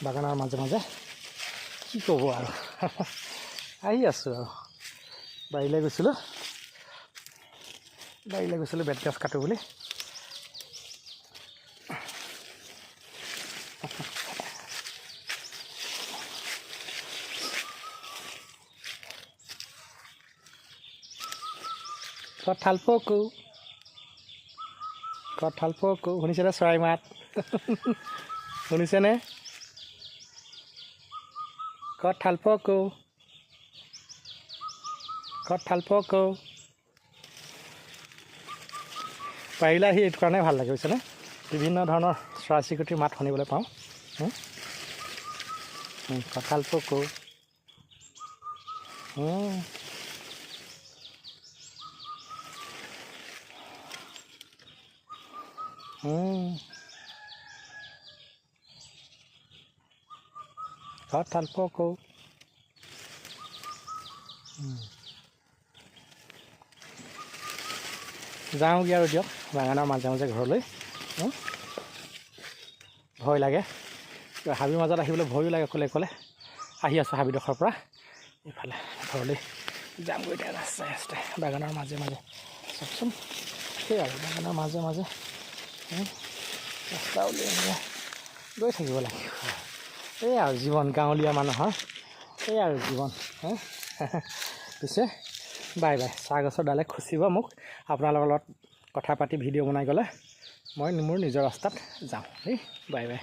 বাগানৰ মাজে মাজে। কি ক'ব আৰু, আহি আছোঁ আৰু। বাৰীলৈ গৈছিলোঁ, বাৰীলৈ গৈছিলোঁ বেত গাজ কাটো বুলি। কঁঠাল পকো, কঁঠাল পকো, শুনিছেনে চৰাই মাত? শুনিছেনে? কঁঠাল পকো, কঁঠাল পকো। পাৰিলে আহি এইটো কাৰণে ভাল লাগে, বুজিছেনে? বিভিন্ন ধৰণৰ চৰাই চিৰিকটিৰ মাত শুনিবলৈ পাওঁ। কঁঠাল পকো। কঁঠাল পকো। যাওঁগৈ আৰু দিয়ক, বাগানৰ মাজে মাজে ঘৰলৈ। ভয় লাগে, হাবিৰ মাজত আহিবলৈ ভয়ো লাগে অকলে অকলে। আহি আছোঁ হাবিডোখৰৰ পৰা এইফালে ঘৰলৈ যামগৈ এতিয়া ৰাস্তাই ৰাস্তাই বাগানৰ মাজে মাজে। চাওকচোন, সেই আৰু বাগানৰ মাজে মাজে ৰাস্তা উলিয়াই গৈ থাকিব লাগিব। এই আৰু জীৱন গাঁৱলীয়া মানুহৰ, এই আৰু জীৱন। পিছে বাই বাই। চাহ গছৰ ডালে খুচিব মোক। আপোনালোকৰ লগত কথা পাতি ভিডিঅ' বনাই গ'লে মই মোৰ নিজৰ ৰাস্তাত যাওঁ দেই। Bye bye.